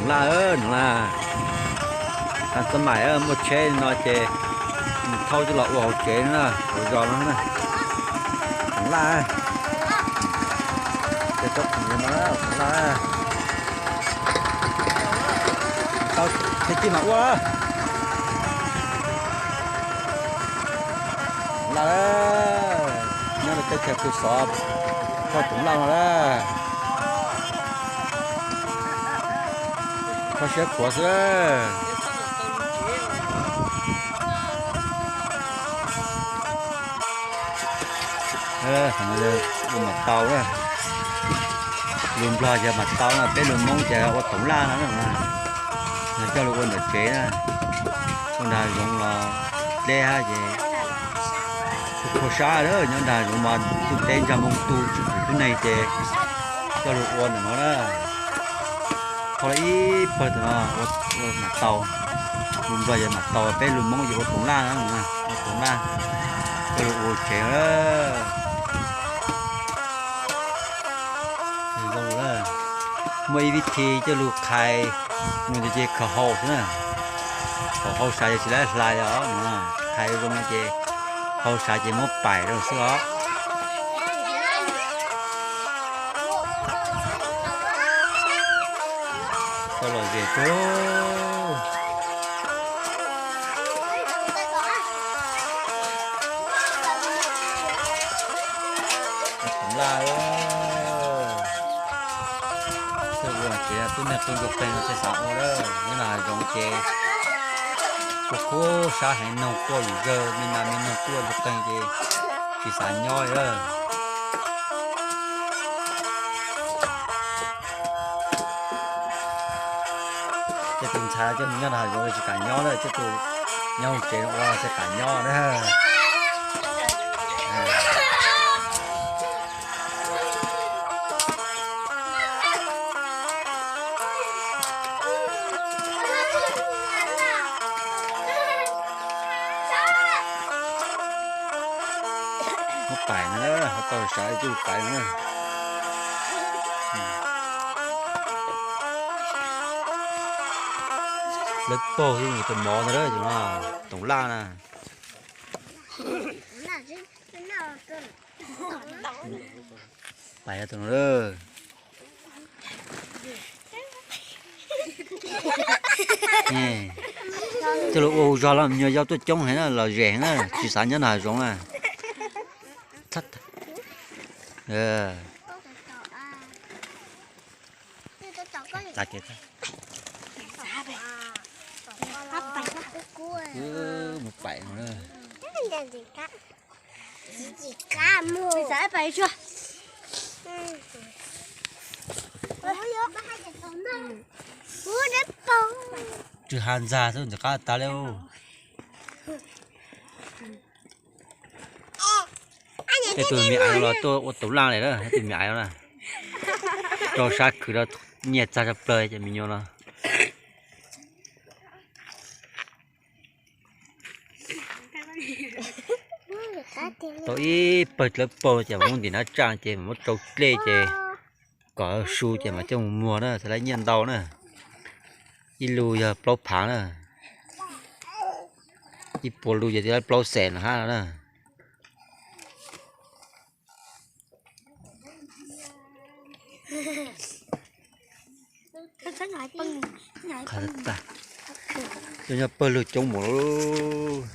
Toov Laj, Toov Laj, txaj maim muaj tsheb no ces thauj coj los ua hauv tsev na, ua zos no na. Toov Laj, Toov Laj, tau txij mas ua. Toov Laj, nyob rau teb chaws Kws Xov, thauj Toov Laj no na. Kho siab khuav xwb. Ua mam tau na. Lus Nplog ces mam tau na, peb lus Hmoob ces ua Toov Laj no na. Yog coj lug ua ntawm tsev na, ua nrag zoov los dleb hab ces kuj kho sab lawm, nyob nrag zoov mas ntuj teb ntsag moo tu tsis pum tub neeg ces coj lug ua ntawm no na. Kho lawm ib pawg tam no ua mam tau. Lus Nplog ces mam tau, peb lus Hmoob ces ua Toov Laj na, ua Toov Laj coj lug ua tsev na. Muaj ib vib thi coj lug qhais, nug ces khaws hau xwb na. Thaum hau sav ces tsis laib hlais os, qhais zoo ces hau sav ces muab paim rau xwb os. Tau lom zem tug. Toov Laj, tub neeg qw ncuj qeeg no tsis xav ua lawm, nyob nrag hav zoov ces kuj khuav sab heev, noog quaj yum zawg, me nas me noog quaj ncuj qeeg ces tsis xav nyob li lawm. Tej tug ntxhais coj nws nyob nrag hav zoov tsis kam nyob lawm, tej tug nyob hauv tsev ua tsis kam nyob na. Muab paim no, ho tau sav ib tug paim no na. Lawv paug xwb, tus mov ntag, Toov Laj na. Paim tus no. Coj lug ua zog los me nyuam yaus tuaj coob heev na, lom zem heev na, tsis xav nyob nrag hav zoov na. Mus paim no. Tsw ha ntxag xwb ntxim qab tas li. Tej tug me aiv los tuaj ua Toov Laj lawm, tej tug me aiv no na. Rau sab khwv rau nyiaj txag tshaj plawg cov me nyuam no. Tau ib pawg dlawb paug ces mam muab ntim nab tsaj ces mam muab rau dlej ces kom su ces mam coj mus muag na, txhad laib nyiaj ntau na. Ib lus yog plaub phaav na, ib puas lus ces txhad laib plaub xees no hab no na. Cov nyob pawg lug coob mus lauj.